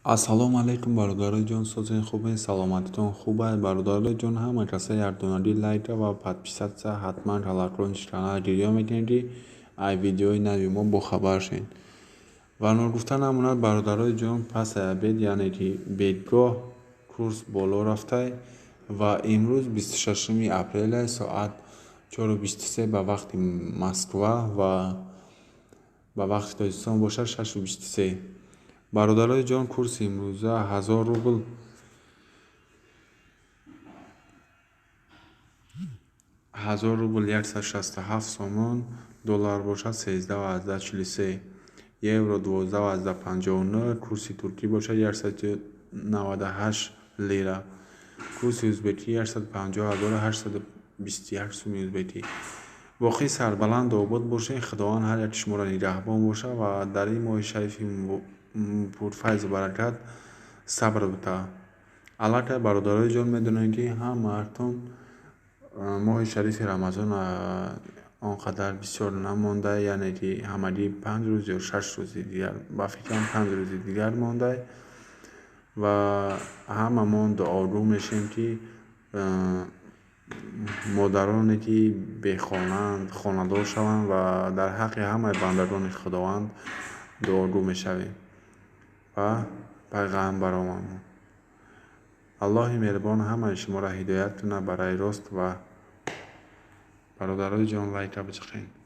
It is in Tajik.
Ассалому алайкум, бародарои ҷон, созен, хубен, саломатитон хуб аст? Бародарои ҷон, ҳама каса якдонагӣ лайка ва подписаться, ҳатман колокольчик канал гирён мекунед, ки ай видеои нави мо бохабар шавед. Ва ногуфта намонад, бародарои ҷон, пас аз обед, яъне ки бегоҳ, курс боло рафтай ва имрӯз 26 апреля, соат 4:23 ба вақти Москва ва ба вақти Тоҷикистон бошад 6:23. Бародарои ҷон, курси имрӯза 1000 рубл, 1000 рубл 167 сомон, доллар бошад 13,43, евро 12,59, курси туркӣ бошад 198 лира, курси ӯзбекӣ 150 821 суми ӯзбекӣ. Воқеи сарбаланду обод бошед, Худованд ҳар яки шуморо нигаҳбон бошад ва дар ин моҳи шарифи пурфайзу баракат сабр бита. Аллакай, бародарои ҷон, медонем, ки ҳамаатон моҳи шарифи Рамазон он қадар бисёр намонда, яъне ки ҳамагӣ 5 рӯз ё 6 рӯзи дигар, ба фикрам, 5 рӯзи дигар монда ва ҳамамон дуогӯ мешавем, ки модароне ки бехонаанд, хонадор шаванд, ва дар ҳаққи ҳамаи бандагони Худованд дуогӯ мешавем ва пайғамбаронамон. Аллоҳи меҳрубон ҳамаи шуморо ҳидоят кунад ба раи рост. Ва бародарои ҷон, лайка бичиқед.